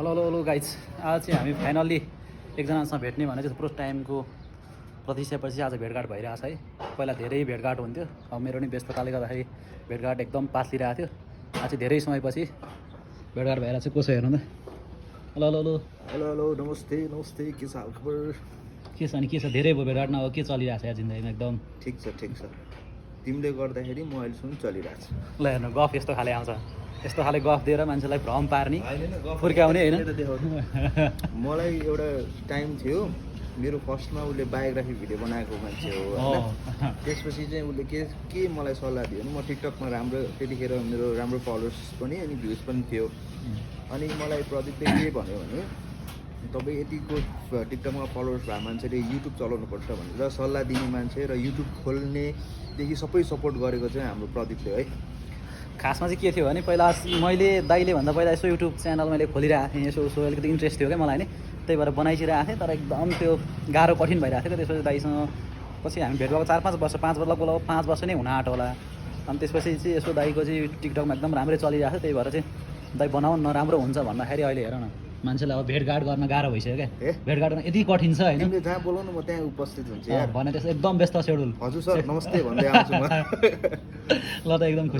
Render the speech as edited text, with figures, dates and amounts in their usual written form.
Hello hello hello guys, आज चाहिँ हामी फाइनल्ली एकजनासँग भेट्ने भने चाहिँ थुप्रो टाइमको प्रतीक्षापछि आज भेटघाट भइरहेछ है। पहिला धेरै भेटघाट हुन्थ्यो, अब मेरो नि व्यस्तताले गर्दाखेरि भेटघाट एकदम पातलिरहेको थियो। आज चाहिँ धेरै समयपछि भेटघाट भएर चाहिँ कसो हेर्नु त। Hello hello hello hello hello नमस्ते नमस्ते, के छ हालखबर? के छ अनि के छ, धेरै भयो भेटघाट नभए के चलिरहेछ यार जिन्दगीमा एकदम। ठिक छ तिमीले गर्दाखेरि म अहिलेसम्म चलिरहेको छु। ल हेर्नु गफ यस्तो खाले आउँछ, यस्तो खाले गफ दिएर मान्छेलाई भ्रम पार्ने फुर्काउने होइन। मलाई एउटा टाइम थियो, मेरो फर्स्टमा उसले बायोग्राफी भिडियो बनाएको मान्छे हो होइन। त्यसपछि चाहिँ उसले के मलाई सल्लाह दियो भने म टिकटकमा राम्रो, त्यतिखेर मेरो राम्रो फलोवर्स पनि अनि भ्युज पनि थियो। अनि मलाई प्रदीपले के भन्यो भने तपाईँ यतिको टिकटकमा फलोवर्स भए मान्छेले युट्युब चलाउनुपर्छ भनेर सल्लाह दिने मान्छे र युट्युब खोल्नेदेखि सबै सपोर्ट गरेको चाहिँ हाम्रो प्रदीपले है। खासमा चाहिँ के थियो भने पहिला मैले दाइले भन्दा पहिला यसो युट्युब च्यानल मैले खोलिरहेको थिएँ, यसो उसो अलिकति इन्ट्रेस्ट थियो क्या मलाई नि, त्यही भएर बनाइरहेको थिएँ। तर एकदम त्यो गाह्रो कठिन भइरहेको थियो। त्यसपछि दाइसँग पछि हामी भेट भएको 4-5 वर्ष, 5 वर्ष बोलाऊ 5 वर्ष नै हुन आँट होला। अनि त्यसपछि चाहिँ यसो दाइको चाहिँ टिकटकमा एकदम राम्रै चलिरहेको थियो। त्यही भएर चाहिँ दाइ बनाउनु न राम्रो हुन्छ भन्दाखेरि अहिले हेर न मान्छेलाई अब भेटघाट गर्न गाह्रो भइसक्यो क्या। भेटघाट गर्न यति कठिन छ होइन, जहाँ बोलाउनु म त्यहाँ उपस्थित हुन्छु यार भने त्यसो एकदम व्यस्त सेड्युल। हजुर सर नमस्ते भन्दै आउँछु म। ल त एकदम खुसी।